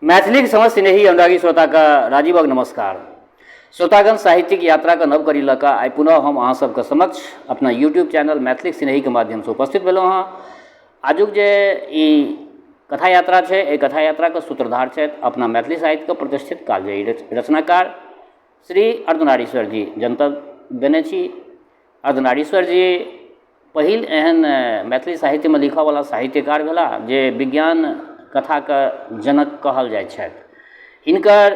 मैथिलीक समस्त स्नेही अनुरागी श्रोताके राजीवक नमस्कार। श्रोतागण, साहित्यिक यात्राके नव कड़ी लऽ कऽ आइ पुनः हम अहाँ सबके समक्ष अपना यूट्यूब चैनल मैथिलीक स्नेहीके माध्यमसँ उपस्थित भेलहुँ हँ। आजुक जे ई कथा यात्रा छै, एहि कथा यात्राके सूत्रधार छथि अपना मैथिली साहित्यके प्रतिष्ठित कालजयी रचनाकार श्री अर्धनारीश्वर जी। जनतब देने छी, अर्धनारीश्वर जी पहिल एहन मैथिली साहित्यमे लिखऽवला साहित्यकार भेलाह जे विज्ञान कथाके जनक कहल जाइ छथि। हिनकर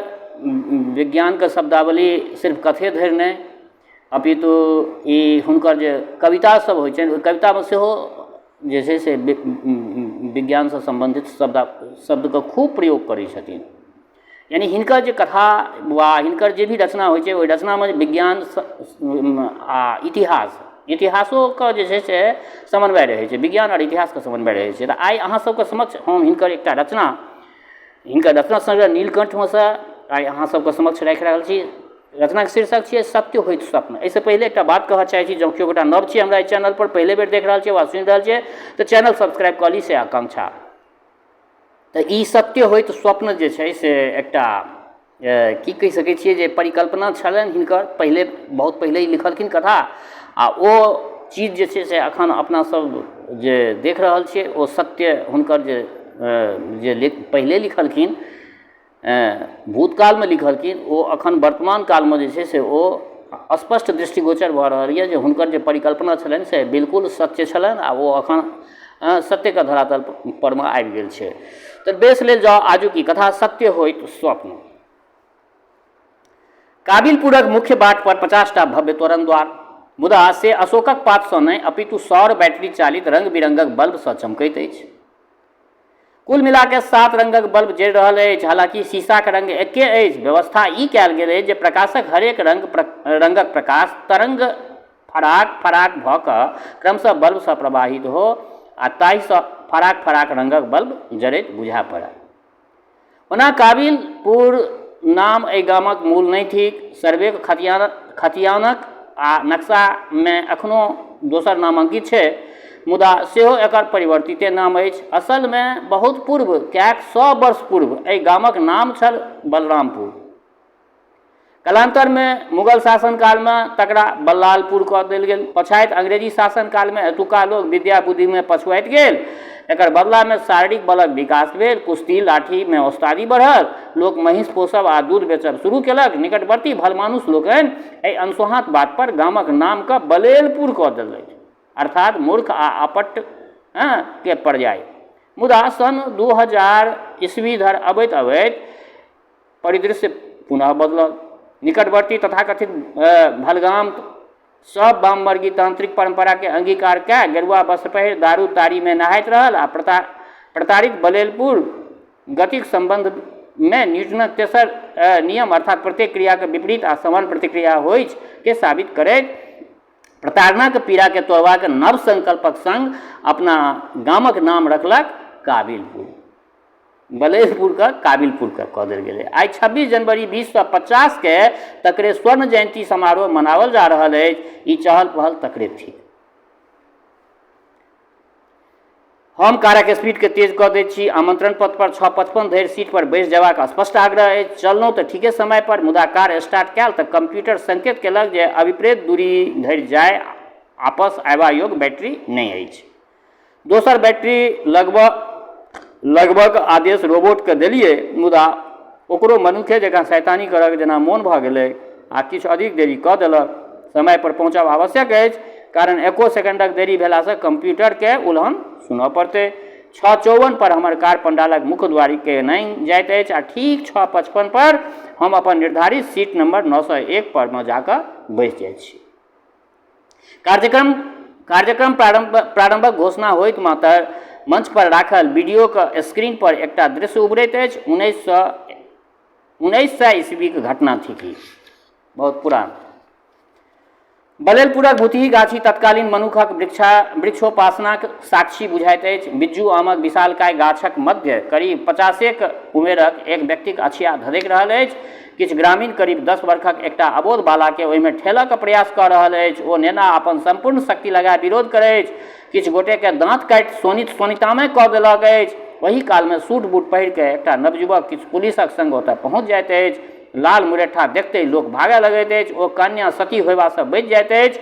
विज्ञानके शब्दावली सिर्फ कथे धरि नहि, अपितु ई हुनकर जे कविता सब होइ छनि, ओहि कवितामे सेहो जे छै से विज्ञानसँ सम्बन्धित शब्दके खूब प्रयोग करै छथिन। यानि हिनकर जे कथा वा हिनकर जे भी रचना होइ छै, ओहि रचनामे विज्ञान आ इतिहास, इतिहासोके जे छै से समन्वय रहै छै, विज्ञान आओर इतिहासके समन्वय रहै छै। तऽ आइ अहाँ सबके समक्ष हम हिनकर एकटा रचना, हिनकर रचना संग्रह नीलकण्ठमे सँ आइ अहाँ सबके समक्ष राखि रहल छी। रचनाके शीर्षक छियै सत्य होइत स्वप्न। एहिसँ पहिले एकटा बात कहऽ चाहै छी, जँ केओ गोटा नव छी हमरा एहि चैनलपर, पहिले बेर देख रहल छियै वा सुनि रहल छियै, तऽ चैनल सब्सक्राइब कऽ ली, से आकांक्षा। तऽ ई सत्य होइत स्वप्न जे छै से एकटा की कहि सकै छियै जे परिकल्पना छलनि हिनकर पहिले, बहुत पहिले ई लिखलखिन कथा, आ ओ चीज जे छै से एखन अपना सब जे देख रहल छियै ओ सत्य हुनकर जे जे पहिले लिखलखिन, भूतकालमे लिखलखिन, ओ एखन वर्तमान कालमे जे छै से ओ स्पष्ट दृष्टिगोचर भऽ रहल यऽ जे हुनकर जे परिकल्पना छलनि से बिल्कुल सत्य छलनि आ ओ एखन सत्यके धरातल परमे आबि गेल छै। तऽ बेस लेल जाउ आजुक ई कथा सत्य होइत स्वप्न। काबिलपुरक मुख्य बाट पर 50टा भव्य तोरण द्वार, मुदा से अशोकक पातसँ नहि अपितु सौर बैटरी चालित रंग बिरंगक बल्बसँ चमकैत अछि। कुल मिला कऽ 7 रंगक बल्ब जरि रहल अछि, हालांकि शीशाक रंग एके अछि। व्यवस्था ई कयल गेल अछि जे प्रकाशक हरेक रंग रंगक प्रकाश तरंग फराक फराक भऽ कऽ क्रमशः बल्बसँ प्रवाहित हो आ ताहिसँ फराक फराक रंगक बल्ब जरैत बुझा पड़य। ओना काबिलपुर नाम एहि गामक मूल नहि थिक। सर्वेक खतियानक आ नक्शामे एखनो दोसर नाम अंकित छै, मुदा सेहो एकर परिवर्तिते नाम अछि। असलमे बहुत पूर्व, कैक सौ वर्ष पूर्व एहि गामक नाम छल बलरामपुर। कालान्तरमे मुगल शासन कालमे तकरा बल्लालपुर कऽ देल गेल। पछाति अंग्रेजी शासन कालमे एतुका लोक विद्या बुद्धिमे पछुआइत गेल। एकर बदलामे शारीरिक बलक विकास भेल। कुश्ती, लाठीमे ओस्तादी बढ़ल। लोक महींस पोसब आ दूध बेचब शुरू केलक। निकटवर्ती भलमानुस लोकनि एहि अनसोहाँत बात पर गामक नामकेँ बलेलपुर कऽ देलथि, अर्थात मूर्ख आ अपट्ट के पर्याय। मुदा सन् 2000 ईस्वी धरि अबैत अबैत परिदृश्य पुनः बदलल। निकटवर्ती तथाकथित भलगाम सब वामवर्गी तांत्रिक परंपरा के अंगीकार कए गेरुआ वस्त्र पहिर दारू तारीमे नहाइत रहल आ प्रताड़ित बलेलपुर गतिक संबंधमे न्यूटनक तेसर नियम, अर्थात प्रत्येक क्रियाके विपरीत आ समान प्रतिक्रिया होइछ, के साबित करैत प्रताड़नाक पीड़ाके तोड़बाक नव संकल्पक संग अपना गामक नाम रखलक काबिलपुर। बलेलपुरके काबिलपुरके कऽ देल गेलै। आइ 26 जनवरी 2050के तकरे स्वर्ण जयन्ती समारोह मनाओल जा रहल अछि। ई चहल पहल तकरे थिक। हम कारक स्पीडके तेज कऽ दैत छी। आमंत्रण पत्र पर 6:55 धरि सीट पर बैसि जयबाक स्पष्ट आग्रह अछि। चललहुँ तऽ ठीके समय पर, मुदा कार स्टार्ट कयल तऽ कंप्यूटर संकेत केलक जे अभिप्रेत दूरी धरि जाय आपस अयबा योग्य बैटरी नहि अछि। दोसर बैटरी लगबक आदेश रोबोटकेँ देलियै, मुदा ओकरो मनुखे जकाँ शैतानी करक जेना मोन भऽ गेलै आ किछु अधिक देरी कऽ देलक। समय पर पहुँचब आवश्यक अछि, कारण एको सेकंडक देरी भेलासँ कम्प्यूटरकेँ उलहन सुनऽ पड़तै। 6:54 पर हमर कार पंडालक मुख्य द्वारिकेँ नाँघि जाइत अछि आ ठीक 6:55 पर हम अपन निर्धारित सीट नंबर 901 पर मे जा कऽ बैसि जाइत छी। कार्यक्रम प्रारंभक घोषणा होइत मातर मंच पर राखल वीडियोक स्क्रीन पर एकटा दृश्य उभरैत अछि। 1900 ईस्वीक घटना थिक ई, बहुत पुरान। बलेलपुरक भूतही गाछी तत्कालीन मनुखक वृक्षोपासनाक साक्षी बुझाइत अछि। बिज्जू आमक विशालकाय गाछक मध्य करीब पचासेक उमेरक एक व्यक्तिक अछिया धधकि रहल अछि। किछु ग्रामीण करीब 10 बरखक एकटा अबोध बालाकेँ ओहिमे ठेलऽक प्रयास कऽ रहल अछि। ओ नेना अपन सम्पूर्ण शक्ति लगा विरोध करैछ। किछु गोटेकेँ दाँत काटि शोणित शोणितामय कऽ देलक अछि। ओही कालमे सूट बूट पहिर कऽ एकटा नवयुवक किछु पुलिसक संग ओतय पहुँच जाइत अछि। लाल मुरेठा देखतहि लोक भागय लगैत अछि। ओ कन्या सती होयबासँ बचि जाइत अछि।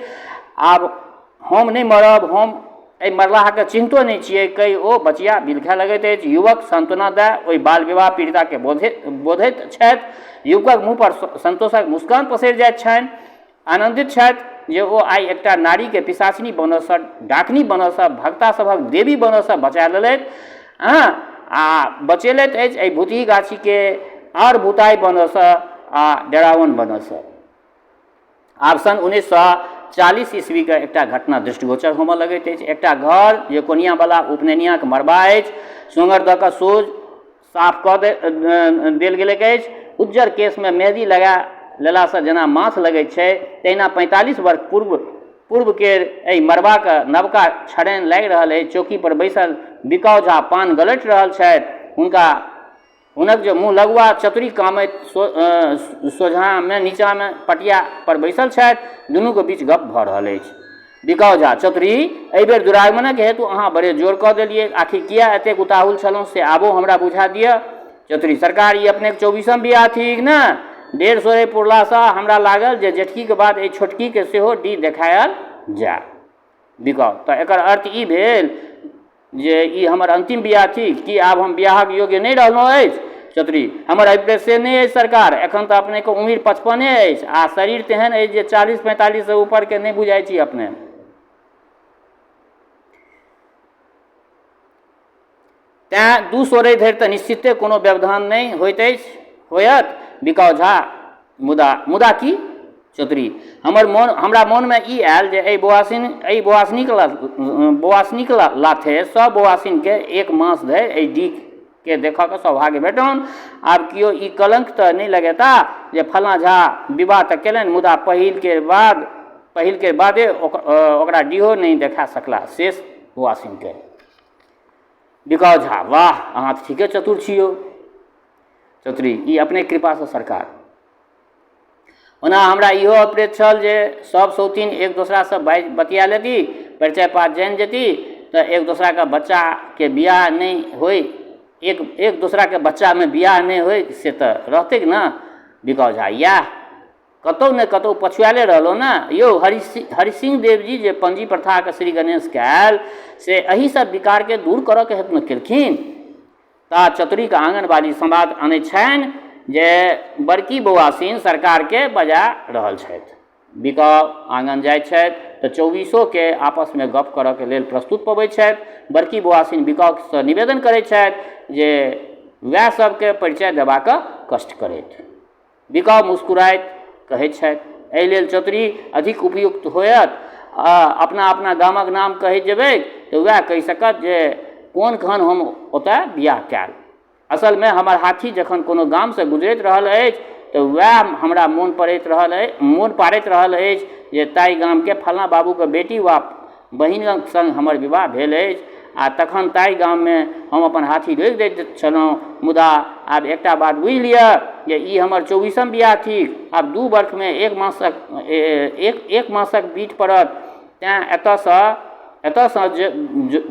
आब हम नहि मरब, हम एहि मरलाहाकेँ चिन्हतो नहि छियै, कहि ओ बचिया बिलखय लगैत अछि। युवक सांत्वना दए ओहि बाल विवाह पीड़िताकेँ बोधैत छथि। युवकक मुँह पर संतोषक मुस्कान पसरि जाइत छनि। आनन्दित छथि जे ओ आइ एकटा नारीकेँ पिशाचिनी बनऽसँ, डाकनी बनऽसँ, भगता सभक देवी बनऽसँ बचा लेलथि। हँ, आ बचेलथि अछि एहि भुतही गाछीके आर भुताइ बनऽसँ आ डराओन बनऽसँ। आब सन् 1940 ईस्वीके एकटा घटना दृष्टिगोचर होमऽ लगैत अछि। एकटा घर जे कोनियाँवला उपनयनियाँक मड़बा अछि, सोंगर दऽ कऽ सोझ साफ कऽ देल गेलैक अछि। उज्जर केशमे मेहदी लगा लेलासँ जेना माथ लगैत छै, तहिना 45 वर्ष पूर्व केर एहि मड़बाक नवका छड़ैन लागि रहल अछि। चौकी पर बैसल बिकाउ झा पान गलटि रहल छथि। हुनक जे मुँह लगुआ चतुरी कामैत सोझाँमे नीचाँमे पटिया पर बैसल छथि। दुनूक बीच गप्प भऽ रहल अछि। बिकाउ झा, चतुरी, एहि बेर दुरागमनक हेतु अहाँ बड़े जोर कऽ देलिऐक। आखिर किएक एतेक उताहुल छलहुँ से आबो हमरा बुझा दिअ। चतुरी, सरकार, ई अपनेक चौबीसम बिआह थिक ने? डेढ़ सोरे पुरलासँ हमरा लागल जे जेठकीक बाद एहि छोटकीकेँ सेहो डीह देखायल जाय। बिकाउ, तँ एकर अर्थ ई भेल जे ई हमर अन्तिम बिआह थिक? की आब हम बिआहक योग्य नहि रहलहुँ अछि? चतुरी, हमर अभिप्राय से नहि अछि सरकार। एखन तँ अपनेक उमिर 55 अछि आ शरीर तेहन अछि जे 40-45सँ ऊपरके नहि बुझाइत छी अपने। तेँ दू सोरे धरि तँ निश्चिते कोनो व्यवधान नहि होइत अछि, होयत? बिकाउ झा, मुदा, मुदा की? चौधरी, हमरा मोनमे ई आयल जे एहि बौआसिनीक लाथे सभ बौआसिनकेँ एक मास धरि एहि डीहकेँ देखऽके सौभाग्य भेटनि। आब कियो ई कलंक तँ नहि लगेता जे फलाँ झा विवाह तँ केलनि मुदा पहिल केर बादे ओकरा डीहो नहि देखा सकला शेष बौआसिनकेँ। बिकाउ झा, वाह, अहाँ तऽ ठीके चतुर छी यौ। चतुरी, ई अपने कृपासँ सरकार। ओना हमरा इहो अप्रेत छल जे सभ सौतीन एक दोसरासँ बाजि बतिया लेती, परिचय पात जानि जेती तऽ एक दोसराके बच्चाके बियाह नहि होइ, एक दोसराके बच्चामे बियाह नहि होइ से तऽ रहतैक ने। बिकाउ झा, इएह कतहु ने कतहु पछुआएले रहलहुँ ने यौ। हरिसिंह देवजी जे पंजी प्रथाके श्री गणेश कयल से एहि सब विकारके दूर करऽके हेतु ने केलखिन। ता चतुरीके आङनवाली समाद अनैत छनि जे बड़की बौआसिन सरकारके बजा रहल छथि। बिकाउ आङन जाइत छथि तऽ चौबीसोके आपसमे गप करऽके लेल प्रस्तुत पबैत छथि। बड़की बौआसिन बिकाउसँ निवेदन करैत छथि जे वएह सबके परिचय देबाक कष्ट करथि। बिकाउ मुस्कुराइत कहैत छथि, एहि लेल चतुरी अधिक उपयुक्त होयत। आ अपना अपना गामक नाम कहैत जेबैक तऽ वएह कहि सकत जे कोन खन हम ओतय बियाह कयल। असलमे हमर हाथी जखन कोनो गामसँ गुजरैत रहल अछि तऽ वएह हमरा मोन पड़ैत रहल अछि, मोन पाड़ैत रहल अछि जे ताहि गामके फलाँ बाबूक बेटी वा बहिनक संग हमर विवाह भेल अछि आ तखन ताहि गाममे हम अपन हाथी रोकि दैत छलहुँ। मुदा आब एकटा बात बुझि लिअ जे ई हमर चौबीसम बियाह थिक। आब 2 बर्खमे एक मासक बीट पड़त। तेँ एतऽसँ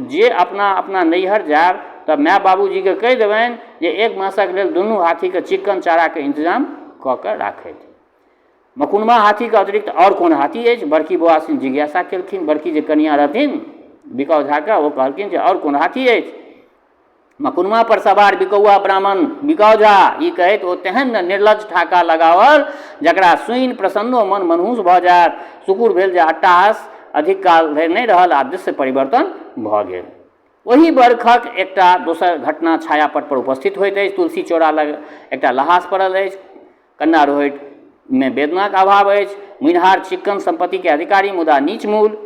जे अपना अपना नैहर जायब तऽ माय बाबूजीकेँ कहि देबनि जे एक मासक लेल दुनू हाथीके चिक्कन चाराक इंतजाम कऽ कऽ राखथि। मकुनमा हाथीके अतिरिक्त आओर कोन हाथी अछि? बड़की बौआसिन जिज्ञासा केलखिन। बड़की जे कनियाँ रहथिन बिकाउ झाके, ओ कहलखिन जे आओर कोन हाथी अछि? मकुनमा पर सवार बिकौआ ब्राह्मण बिकाउ झा ई कहैत ओ तेहन ने निर्लज्ज ठाका लगाओल जकरा सुनि प्रसन्नो मन मनहूस भऽ जायत। शुकुर भेल जे अट्टहास अधिक काल धरि नहि रहल आ दृश्य परिवर्तन भऽ गेल। ओही बरखक एकटा दोसर घटना छायापट पर उपस्थित होइत अछि। तुलसी चौरा लग एकटा लहास पड़ल अछि। कन्ना रोहटिमे वेदनाक अभाव अछि। मुनिहार चिक्कन सम्पत्तिके अधिकारी मुदा नीच मूल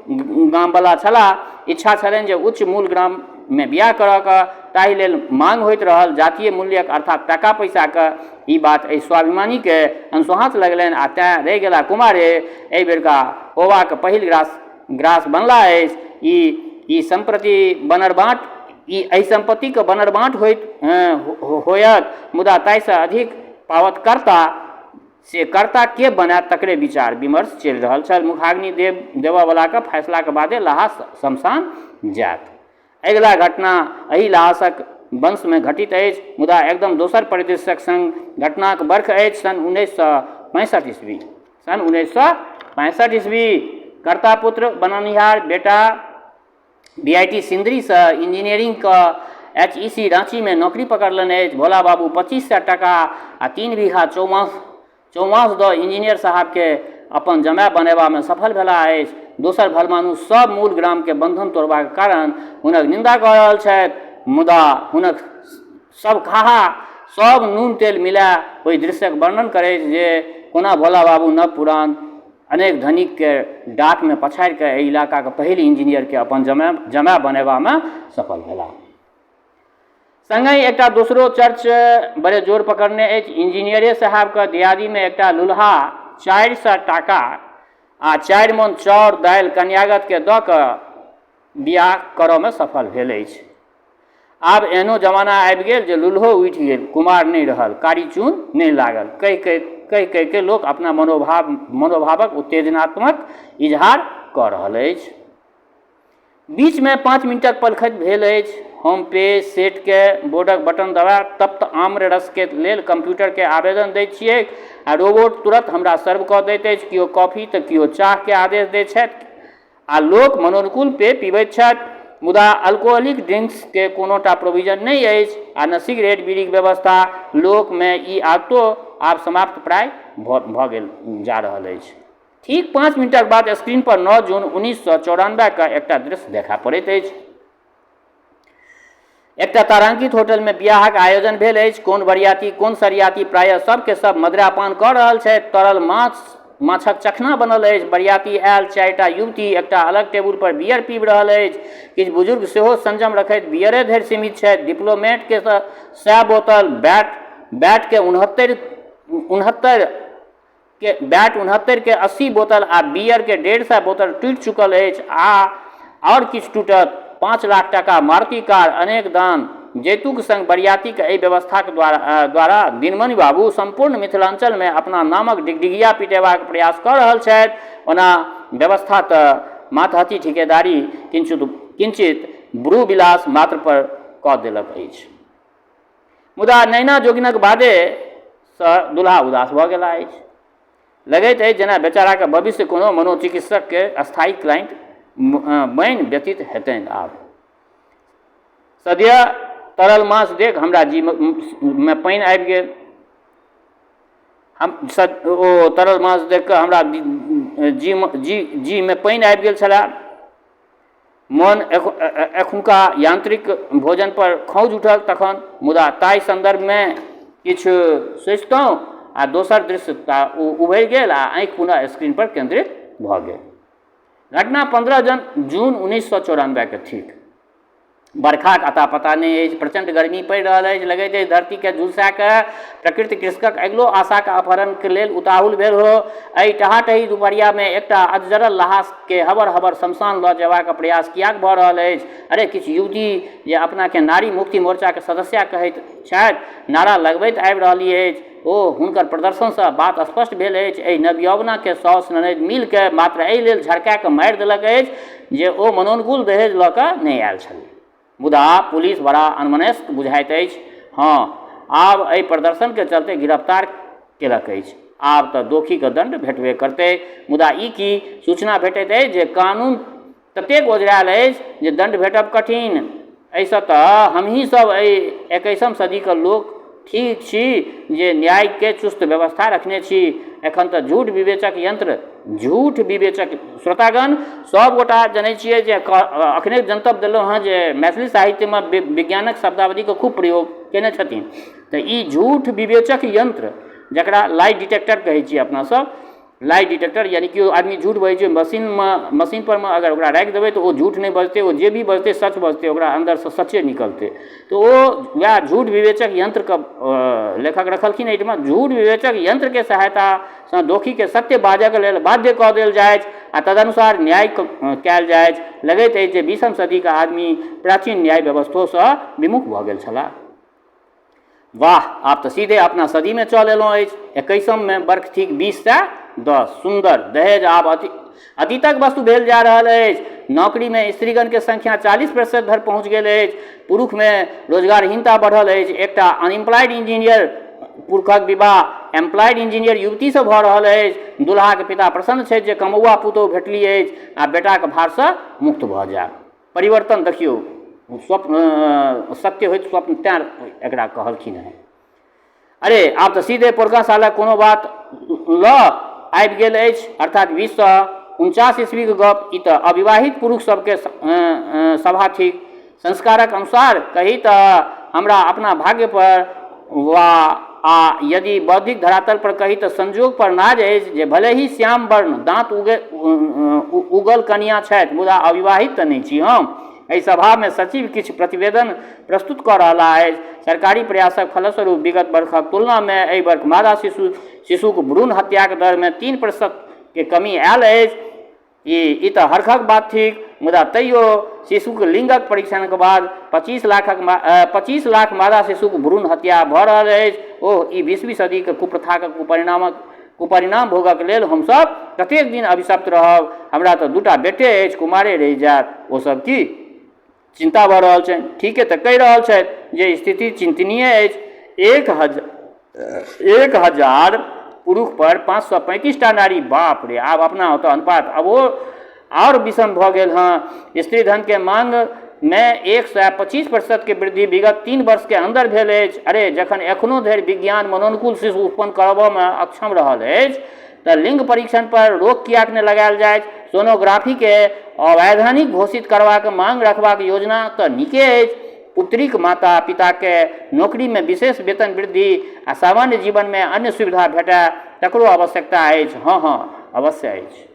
गामवला छलाह। इच्छा छलनि जे उच्च मूल ग्राममे बियाह करऽके, ताहि लेल मांग होइत रहल जातीय मूल्यक अर्थात टाका पैसाक। ई बात एहि स्वाभिमानीके अनसोहाँत लगलनि आ तेँ रहि गेला कुमारे। एहि बेरका पौआक पहिल ग्रास बनला अछि। ई सम्प्रति बनरबाँट ई एहि सम्पत्तिके बनरबाँट होइत होयत मुदा ताहिसँ अधिक पावत कर्ता, से कर्ता के बनायत तकरे विचार विमर्श चलि रहल छल। मुखाग्नि देबऽवलाके फैसलाके बादे लहास शमशान जायत। अगिला घटना एहि लहासक वंशमे घटित अछि, मुदा एकदम दोसर परिदृश्यक संग। घटनाक बर्ख अछि सन् 1965 ईस्वी। सन् 1965 ईस्वी। कर्ता पुत्र बननिहार बेटा बी I T सिन्दरीसँ इंजीनियरिंग कऽ एच ई सी राँचीमे नौकरी पकड़लनि अछि। भोला बाबू 2500 टाका आ 3 बीघा चौमास चौमास दऽ इंजीनियर साहबकेँ अपन जमाय बनयबामे सफल भेलाह अछि। दोसर भलमानुस सभ मूल ग्रामके बन्धन तोड़बाक कारण हुनक निन्दा कऽ रहल छथि, मुदा हुनक सभ खाहा सभ नून तेल मिलाय ओहि दृश्यक वर्णन करैछ जे कोना भोला बाबू नव पुरान अनेक धनिकके डाकमे पछाड़ि कऽ एहि इलाकाक पहिल इंजीनियरके अपन जमाय जमाय बनयबामे सफल भेलाह। संगहि एकटा दोसरो चर्च बड़े जोर पकड़ने अछि। इंजीनियरे साहबके दियादीमे एकटा लुल्हा 400 टाका आ 4 मन चाउर दालि कन्यागतके दऽ कऽ बियाह करऽमे सफल भेल अछि। आब एहनो जमाना आबि गेल जे लुल्हो उठि गेल, कुमार नहि रहल, कारी चून नहि लागल कहि कहि कहि कहिके लोक अपना मनोभाव मनोभावक उत्तेजनात्मक इजहार कऽ रहल अछि। बीचमे 5 मिनटक पलखति भेल अछि। हम पे सेटके बोर्डक बटन दबा तप्त आम्र रसके लेल कम्प्यूटरके आवेदन दैत छियैक आ रोबोट तुरत हमरा सर्व कऽ दैत अछि। केओ कॉफी तऽ केओ चाहके आदेश दैत छथि आ लोक मनोनुकूल पेय पीबैत छथि। मुदा अल्कोहलिक ड्रिंक्सके कोनोटा प्रोविजन नहि अछि आ ने सिगरेट बीड़ीक व्यवस्था। लोकमे ई आदतो आब समाप्त प्राय भऽ गेल जा रहल अछि। ठीक 5 मिनटक बाद स्क्रीन पर 9 जून 1994 के एकटा दृश्य देखा पड़ैत अछि। एकटा तारांकित होटल में बियाहक आयोजन भेल अछि। कोन बरियाती कोन सरियाती, प्रायः सबके सब मदिरापान कऽ रहल छथि। तरल माछ माछक चखना बनल अछि। बरियाती आयल 4टा युवती एकटा अलग टेबुल पर बियर पीबि रहल अछि। किछु बुजुर्ग सेहो संयम रखैत बियरे धरि सीमित छथि। डिप्लोमेट के 100 बोतल, बैट बैट के 69 के बैट 69 के 80 बोतल आ बियर के 150 बोतल टूटि चुकल अछि आ आओर किछु टूटत। 5 लाख टाका, मारुति कार, अनेक दान जैतुक संग बरियातीक एहि व्यवस्थाक द्वारा द्वारा दिनमणि बाबू सम्पूर्ण मिथिलांचलमे अपना नामक डिगडिगिया पिटेबाक प्रयास कऽ रहल छथि। ओना व्यवस्था तऽ मातहती ठिकेदारी किंचित किंचित ब्रू विलास मात्र पर कऽ देलक अछि। मुदा नैना जोगिनक बादेसँ दुल्हा उदास भऽ गेला अछि। लगैत अछि जेना बेचाराके भविष्य कोनो मनोचिकित्सकके स्थायी क्लाइंट बनि व्यतीत हेतनि आब। सद्यः तरल माछ देख हमरा जीमे पानि आबि गेल। हम ओ तरल माछ देख कऽ हमरा जी जी जीमे पानि आबि गेल छलए। मन एखुनका यान्त्रिक भोजनपर खौँझ उठल तखन, मुदा ताहि सन्दर्भमे किछु सोचितहुँ आ दोसर दृश्य ओ उभरि गेल आ आँखि पुनः स्क्रीनपर केन्द्रित भऽ गेल। घटना 15 जून 1994के थिक। बरखाक अता पता नहि अछि। प्रचण्ड गर्मी पड़ि रहल अछि। लगैत अछि धरतीकेँ झुलसा कऽ प्रकृति कृषकक अगिलो आशाक अपहरणक लेल उताहुल भेल हो। एहि टहाटही दुपहरियामे एकटा अधजरल लहासकेँ हबर-हबर श्मशान लऽ जयबाक प्रयास किएक भऽ रहल अछि? अरे, किछु युवती जे अपनाकेँ नारी मुक्ति मोर्चाक सदस्या कहैत छथि, नारा लगबैत आबि रहलीह अछि। ओ हुनकर प्रदर्शनसँ बात स्पष्ट भेल अछि। एहि नवयौवनाकेँ साउस-ननदि मिलि कऽ मात्र एहि लेल झरका कऽ मारि देलक अछि जे ओ मनोनुकूल दहेज लऽ कऽ नहि आयल छलीह। मुदा पुलिस बड़ा अनमनस्क बुझाइत अछि। हँ, आब एहि प्रदर्शनके चलते गिरफ्तार केलक अछि। आब तऽ दोखीके दण्ड भेटबे करतै। मुदा ई की? सूचना भेटैत अछि जे कानून ततेक ओझरायल अछि जे दण्ड भेटब कठिन। एहिसँ तऽ हमही सभ एहि एकैसम सदीक लोक ठीक छी जे न्यायके चुस्त व्यवस्था रखने छी। एखन तऽ झूठ विवेचक यंत्र झूठ विवेचक श्रोतागण सभ गोटा जनै छियै जे अखने जनतब देलहुँ हँ जे मैथिली साहित्यमे विज्ञानक शब्दावलीके खूब प्रयोग कयने छथिन। तऽ ई झूठ विवेचक यंत्र जकरा लाई डिटेक्टर कहै छियै अपना सब, लाई डिटेक्टर, यानि केओ आदमी झूठ बजै छै, मशीनमे मशीन परमे अगर ओकरा राखि देबै तऽ ओ झूठ नहि बजतै। ओ जे भी बजतै सच बजतै, ओकरा अन्दरसँ सचे निकलतै। तऽ ओ वएह झूठ विवेचक यन्त्रके लेखक रखलखिन एहिठमा। झूठ विवेचक यन्त्रके सहायतासँ दोषीके सत्य बाजऽके लेल बाध्य कऽ देल जाइछ आ तदनुसार न्याय कयल जाइछ। लगैत अछि जे 20म सदीके आदमी प्राचीन न्याय व्यवस्थोसँ विमुख भऽ गेल छलाह। वाह, आब तऽ सीधे अपना सदीमे चल एलहुँ अछि। एकैसममे बर्ख थिक 2010। सुन्दर दहेज आब अति अतीतक वस्तु भेल जा रहल अछि। नौकरीमे स्त्रीगणके संख्या 40% धरि पहुँच गेल अछि। पुरुषमे रोजगारहीनता बढ़ल अछि। एकटा अनएम्प्लॉयड इंजीनियर पुरुषक विवाह एम्प्लॉयड इंजीनियर युवतीसँ भऽ रहल अछि। दुल्हाके पिता प्रसन्न छथि जे कमौआ पुतोहु भेटली अछि आ बेटाके भारसँ मुक्त भऽ जायब। परिवर्तन देखियौ, स्वप्न सत्य होइत स्वप्न, तैँ एकरा कहलखिन हेँ। अरे आब तऽ सीधे पोरका सालक कोनो बात लऽ आबि गेल अछि, अर्थात 2049 ईस्वीके गप। ई तऽ अविवाहित पुरुष सबके सभा थिक। संस्कारक अनुसार कही तऽ हमरा अपना भाग्य पर वा आ यदि बौद्धिक धरातल पर कही तऽ संजोग पर नाज अछि जे भले ही श्याम वर्ण दाँत उगे उगल कनियाँ छथि, मुदा अविवाहित तऽ नहि छी हम। एहि सभामे सचिव किछु प्रतिवेदन प्रस्तुत कऽ रहला अछि। सरकारी प्रयासक फलस्वरूप विगत वर्षक तुलनामे एहि वर्ष मादा शिशुक भ्रूण हत्याक दरमे 3%के कमी आयल अछि। ई तऽ हर्खक बात थिक, मुदा तैयो शिशुक लिंगक परीक्षणक बाद 25 लाख मादा शिशुक भ्रूण हत्या भऽ रहल अछि। ओह, ई 20वीं सदीक कुप्रथाक कुपरिणाम भोगक लेल हमसभ कतेक दिन अभिशप्त रहब? हमरा तऽ दूटा बेटे अछि, कुमारे रहि जायत ओसभ की? चिन्ता भऽ रहल छनि। ठीके तऽ कहि रहल छथि जे स्थिति चिन्तनीय अछि। 1000 पुरुषपर 535टा नारी, बाप रे! आब अपना ओतऽ अनुपात आब ओ आओर विषम भऽ गेल हँ। स्त्रीधनके माँगमे 125%के वृद्धि विगत 3 वर्षके अन्दर भेल अछि। अरे, जखन एखनो धरि विज्ञान मनोनुकूल शिशु उत्पन्न करबऽमे अक्षम रहल अछि तऽ लिंग परीक्षण पर रोक किएक नहि लगायल जाय? सोनोग्राफीके अवैधानिक घोषित करबाक मांग रखबाक योजना तऽ नीके अछि। पुत्रीक माता पिताके नौकरीमे विशेष वेतन वृद्धि आ सामान्य जीवनमे अन्य सुविधा भेटय तकरो आवश्यकता अछि। हँ हँ, अवश्य अछि।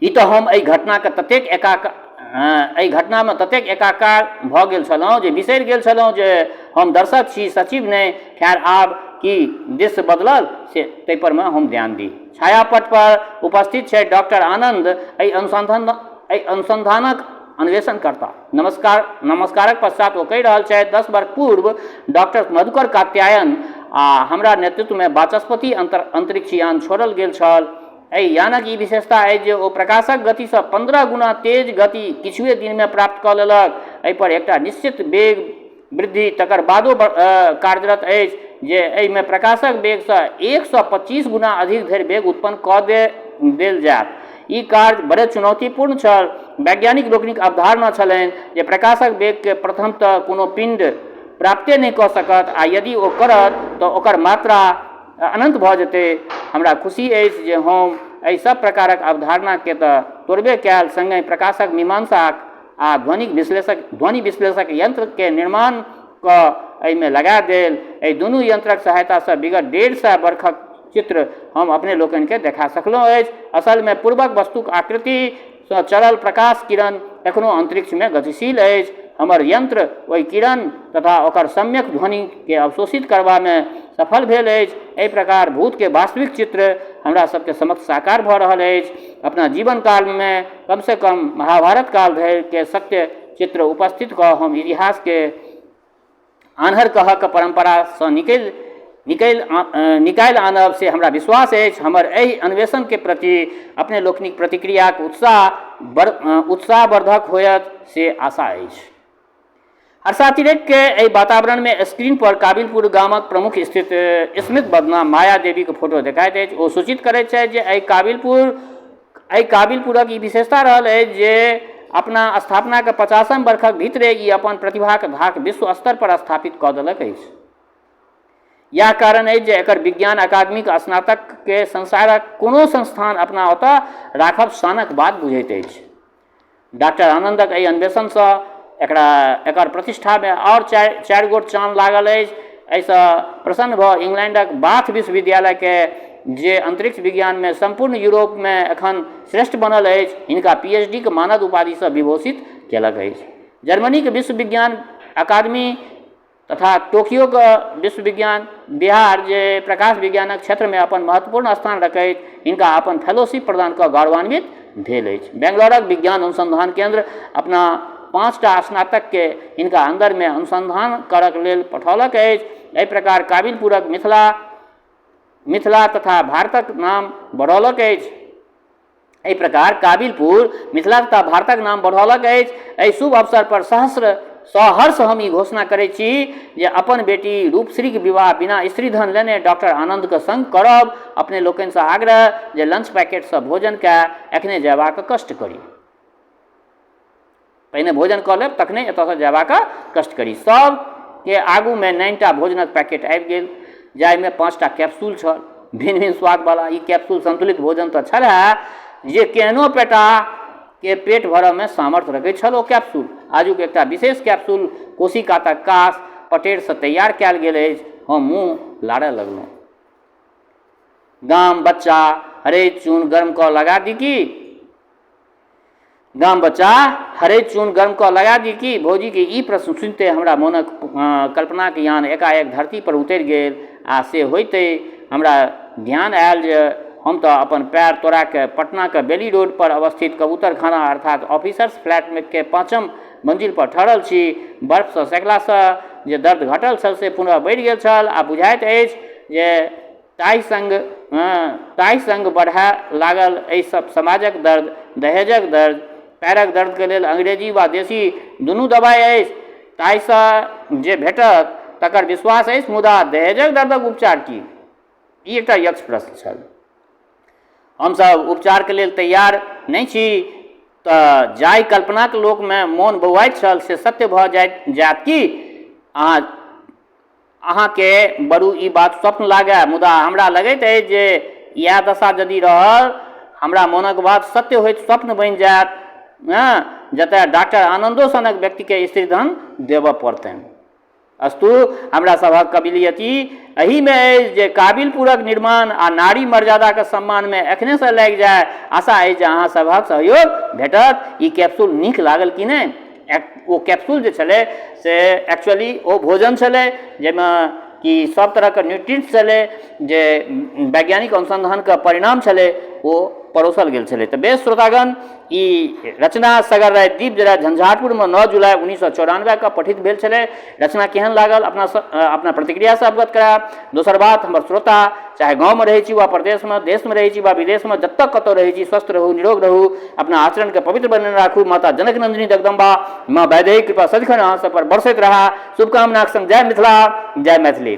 ई तऽ हम एहि घटनामे ततेक एकाकार भऽ गेल छलहुँ जे बिसरि गेल छलहुँ जे हम दर्शक छी, सचिव नहि। खैर, आब की दृश्य बदलल से ताहिपरमे हम ध्यान दी। छायापट पर उपस्थित छथि डॉक्टर आनन्द, एहि अनुसन्धानक अन्वेषणकर्ता। नमस्कारक पश्चात ओ कहि रहल छथि, 10 वर्ष पूर्व डॉक्टर मधुकर कात्यायन आ हमरा नेतृत्वमे वाचस्पति अन्तरिक्ष यान छोड़ल गेल छल। एहि यानक ई विशेषता अछि जे ओ प्रकाशक गतिसँ 15 गुना तेज गति किछुए दिनमे प्राप्त कऽ लेलक। एहिपर एकटा निश्चित वेग वृद्धि तकर बादो कार्यरत अछि जे एहिमे प्रकाशक वेगसँ 125 गुना अधिक धरि वेग उत्पन्न कऽ देल जायत। ई कार्य बड़े चुनौतीपूर्ण छल। वैज्ञानिक लोकनिक अवधारणा छलनि जे प्रकाशक वेगके प्रथमतः कोनो पिण्ड प्राप्ते नहि कऽ सकत आ यदि ओ करत तऽ ओकर मात्रा अनन्त भऽ जेतै। हमरा खुशी अछि जे हम एहि सब प्रकारक अवधारणाके तऽ तोड़बे कयल, सङ्गहि प्रकाशक मीमांसाक आ ध्वनि विश्लेषक यंत्रके निर्माण कऽ एहिमे लगा देल। एहि दुनू यंत्रक सहायतासँ विगत 150 बरखक चित्र हम अपने लोकनिकेँ देखा सकलहुँ अछि। असलमे पूर्वक वस्तुक आकृतिसँ चलल प्रकाश किरण एखनो अन्तरिक्षमे गतिशील अछि। हमर यंत्र ओहि किरण तथा ओकर सम्यक ध्वनिके अवशोषित करबामे सफल भेल अछि। एहि प्रकार भूतके वास्तविक चित्र हमरा सबके समक्ष साकार भऽ रहल अछि। अपना जीवन कालमे कमसँ कम महाभारत काल धरिके सत्य चित्र उपस्थित कऽ हम इतिहासके आन्हर कहक परम्परासँ निकलि निकलि निकालि आनब से हमरा विश्वास अछि। हमर एहि अन्वेषणके प्रति अपने लोकनिक प्रतिक्रियाक उत्साहवर्धक होयत से आशा अछि। हर्षातिरेकके एहि वातावरणमे स्क्रीन पर काबिलपुर गामक प्रमुख स्थित स्मृत बदना माया देवीके फोटो देखाइत अछि। ओ सूचित करैत छथि जे एहि काबिलपुरक ई विशेषता रहल अछि जे अपना स्थापनाके 50म बरखक भीतरे ई अपन प्रतिभाक धाक विश्व स्तर पर स्थापित कऽ देलक अछि। इएह कारण अछि जे एकर विज्ञान अकादमीक स्नातकके संसारक कोनो संस्थान अपना ओतऽ राखब शानक बात बुझैत अछि। डॉक्टर आनन्दक एहि अन्वेषणसँ एकर प्रतिष्ठामे आओर चारि गोट चान लागल अछि। एहिसँ प्रसन्न भऽ इंग्लैंडक बाथ विश्वविद्यालयके, जे अन्तरिक्ष विज्ञानमे सम्पूर्ण यूरोपमे एखन श्रेष्ठ बनल अछि, हिनका पीएचडी के मानद उपाधिसँ विभूषित केलक अछि। जर्मनीके विश्व विज्ञान अकादमी तथा टोक्योके विश्व विज्ञान बिहार, जे प्रकाश विज्ञानक क्षेत्रमे अपन महत्वपूर्ण स्थान रखैत, हिनका अपन फेलोशिप प्रदान कऽ गौरवान्वित भेल अछि। बेंगलौरक विज्ञान अनुसन्धान केन्द्र अपना 5टा स्नातकके हिनका अन्दरमे अनुसन्धान करक लेल पठौलक अछि। एहि प्रकार काबिलपुरक मिथिला तथा भारतक नाम बढ़ौलक अछि। एहि प्रकार काबिलपुर मिथिला तथा भारतक नाम बढ़ौलक अछि। एहि शुभ अवसर पर सहस्र सहर्ष हम ई घोषणा करैत छी जे अपन बेटी रूपश्रीक विवाह बिना स्त्रीधन लेने डॉक्टर आनन्दक संग करब। अपने लोकनिसँ आग्रह जे लंच पैकेटसँ भोजन कए एखने जयबाक कष्ट करी। पहिने भोजन कऽ लेब तखने एतऽसँ जयबाक कष्ट करी। सभके आगूमे 9टा भोजनक पैकेट आबि गेल जाहिमे 5टा कैप्सूल छल भिन्न भिन्न स्वादवला। ई कैप्सूल संतुलित भोजन तऽ छलहे जे केहनो पेटाके पेट भरऽमे सामर्थ्य रखैत छल ओ कैप्सूल। आजुक एकटा विशेष कैप्सूल कोशी कातक कास पटेरसँ तैयार कयल गेल अछि। हम मुँह लाड़य लगलहुँ। गाम बच्चा हरैद चून गर्म कऽ लगा दी की? गाम बच्चा हरैद चून गर्म कऽ लगा दी की? भौजीके ई प्रश्न सुनिते हमरा मोनक कल्पनाक यान एकाएक धरती पर उतरि गेल आ से होइते हमरा ध्यान आयल जे हम तऽ अपन पैर तोड़ा कऽ पटनाक बेली रोड पर अवस्थित कबूतरखाना अर्थात ऑफिसर्स फ्लैटके पाँचम मंजिल पर ठहरल छी। बर्फसँ सेकलासँ जे दर्द घटल छल से पुनः बढ़ि गेल छल आ बुझाइत अछि जे ताहि सङ्ग ताहि सङ्ग बढ़य लागल एहि सब समाजक दर्द, दहेजक दर्द, पैरक दर्दके लेल अंग्रेजी वा देशी दुनू दबाइ अछि, ताहिसँ जे भेटत तकर विश्वास अछि मुदा दहेजक दर्दक उपचार की? ई एकटा यक्ष प्रश्न छल। हमसभ उपचारके लेल तैयार नहि छी तऽ जाहि कल्पनाक लोकमे मोन बौआइत छल से सत्य भऽ जाइत जायत की? अहाँ अहाँके बरु ई बात स्वप्न लागय, मुदा हमरा लगैत अछि जे इएह दशा यदि रहल, हमरा मोनक बात सत्य होइत स्वप्न बनि जायत, जतय डाक्टर आनन्दो सनक व्यक्तिकेँ स्त्रीधन देबय पड़तनि। अस्तु, हमरा सभक कबिलियति एहीमे अछि जे काबिलपुरक निर्माण आ नारी मर्यादाक सम्मानमे एखनेसँ लागि जाय। आशा अछि जे अहाँ सभक सहयोग भेटत। ई कैप्सूल नीक लागल कि नहि? ओ कैप्सूल जे छलै से एक्चुअली ओ भोजन छलै जाहिमे कि सब तरहके न्यूट्रिंट्स छलै जे वैज्ञानिक अनुसन्धानके परिणाम छलै ओ परोसल गेल छलै। तऽ बेस श्रोतागण, ई रचना सगर राति दीप जराय झंझारपुरमे 9 जुलाई 1994 के पठित भेल छलै। रचना केहन लागल अपना अपना प्रतिक्रियासँ अवगत करायब। दोसर बात, हमर श्रोता चाहे गाँवमे रहै छी वा प्रदेशमे, देशमे रहै छी वा विदेशमे, जतऽ कतौ रहै छी, स्वस्थ रहू, निरोग रहू, अपना आचरणके पवित्र बनेने राखू। माता जनक नन्दिनी जगदम्बा माँ वैदेही कृपा सदिखन अहाँ सब पर बरसैत रहए। शुभकामनाक संग जय मिथिला, जय मैथिली।